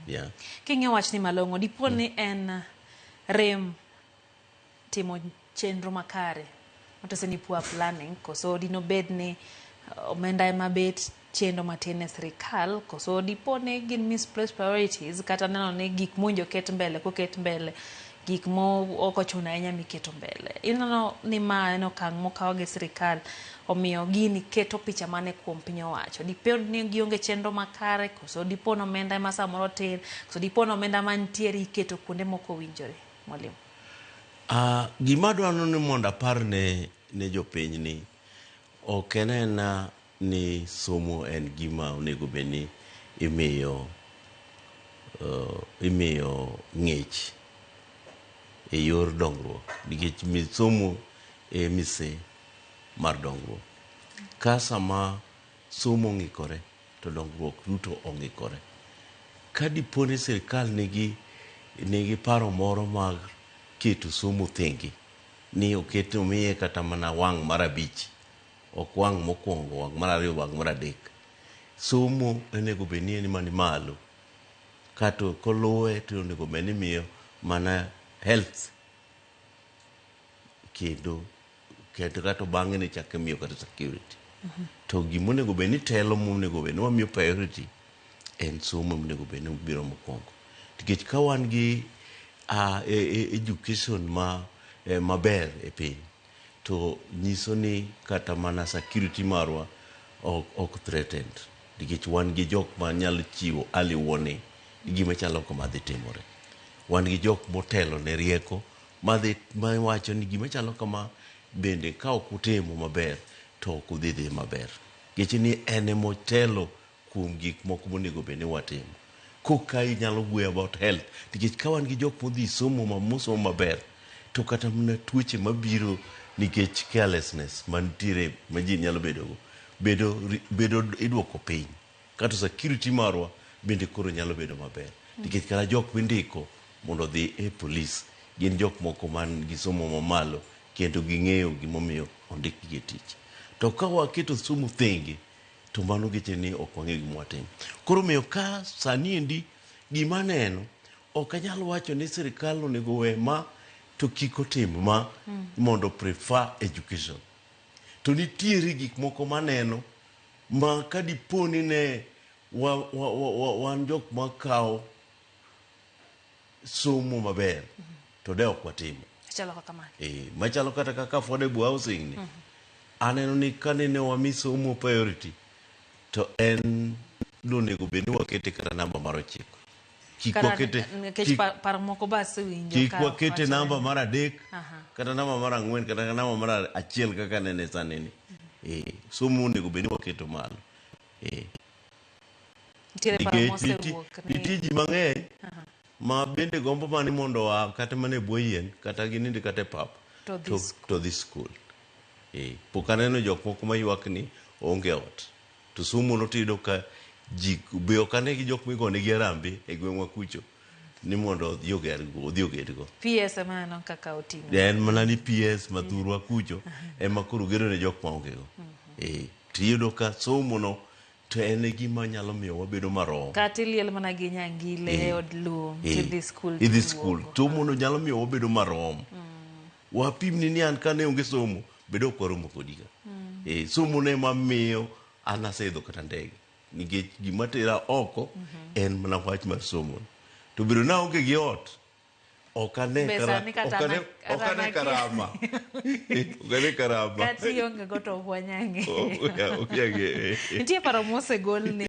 Yeah. King'iyo wachni malong'o, dipo ni en rem timo chenro makare matose ni poor planning, koso dino bed ni omenda ema bet chendo matin e sirikal, koso dipo ni gin misplaced priorities, kata neno ni gik mowinjo ket mbele koket mbele, gik mo ok ochuno ahinya miketo mbele. Ineno ni ma en okang' mokaw gi sirikal, omiyo gini keto picha mane kuom piny owacho? Dipo ni gionge chenro makare, koso dipo ni omenda ema samoro tin, koso dipo ni omenda mantiere iketo kuonde mok owinjore? Mwalimu. Gima adwaro ni mondo apar ne jopiny ni ok en aena ni somo en gima onego bed ni imiyo ng'ich e yor dongruok, nikech somo e mise mar dongruok. Ka sama somo ong'ikore to dongruok duto ong'ikore. Ka dipo ni sirikal nigi paro moro mar keto somo thenge, ni oket omiye kata mana wang' mar abich, ok wang' mokwongo, wang' mar ariyo, wang' mar adek. Somo onego bed ni en mani malo. Kato koluwe to onego bed ni imiyo mana health kendo kato bang'e ne chak imiyo kata security. To gimonego bed ni telo monego bed ni wamiyo priority en somo monego bed ni biro mokwongo. Nikech ka wan gi education maber e piny, to nyiso ni kata mana security marwa ok threatened. Nikech wan gi jok manyalo chiwo early warning ni gima chalo kama dhi timore. Wan gi jok motelo ne rieko madhi mawacho ni gima chalo kama bende ka ok utimo maber to ok udhi dhi maber. Nikech ni en emotelo kuom gik moko monego bed ni watimo. Koka inyalo wuoyo about health, nikech ka wan gi jok modhi somo mosomo maber, to kata mana tuoche mabiro nikech carelessness mantiere ma ji nyalo bedogo, bedo iduoko piny. Kato security marwa bende koro nyalo bedo maber. Nikech kata jok mindiko mondo odhi e police gin jok moko man gi somo mamalo kendo ging'eyo gimomiyo ondikgi e tich. To ka waketo somo thenge, to mano geche ni ok wang'eyo gima watimo. Koro omiyo ka sani endi gima aneno, ok anyal wacho ni sirikal onego we ma to kik otim ma mondo prefer education. To nitiere gik moko maneno ma ka dipo ni ne wan jok makawo somo maber to de ok watimo. Chalo kaka mane? Machalo kata kaka affordable housing ni. Aneno ni kanene wami somo priority to en onego bed ni wakete kata namba mar 9. Kik wakete nikech paro moko be asewinjo kik wakete namba mar 3 kata namba mar 4 kata namba mar 1 kaka nene sani ni. Somo onego bed ni waketo malo. Nitiere paro mosewuok ni nitie ji mang'eny ma bende gombo mana ni mondo oa kata mana e bwo yien kata ginind kata e pap to dhi skul. Pok aneno jok moko maywak ni onge ot. To somo no tiyudo ka ji be ok ane gi jok migonegi harambee e gweng'wa kucho ni mondo odhi ogergo, odhi ogedgo. PS ema aneno kaka oting'o. En mana ni PS mathurwa kucho ema koro gedo ne jok maonge go. Tiyudo ka somo no to en e gima nyalo miyo wabedo marom. Kata iliel mana gi nyangile e od lum, tidhi skul Idhi skul. Somo no nyalo miyo wabedo marom. Wapimni ni an kane onge somo, bedo ok waromo kodi ka. Somo no ema miyo an aseidho kata ndege. Nikech gima tera oko en mana wach mar somo. To bedo na aonge gi ot, ok ane karama. Ok ane karama. Kata ionge go to ok wanyang'e. Nitie paro mosegol ni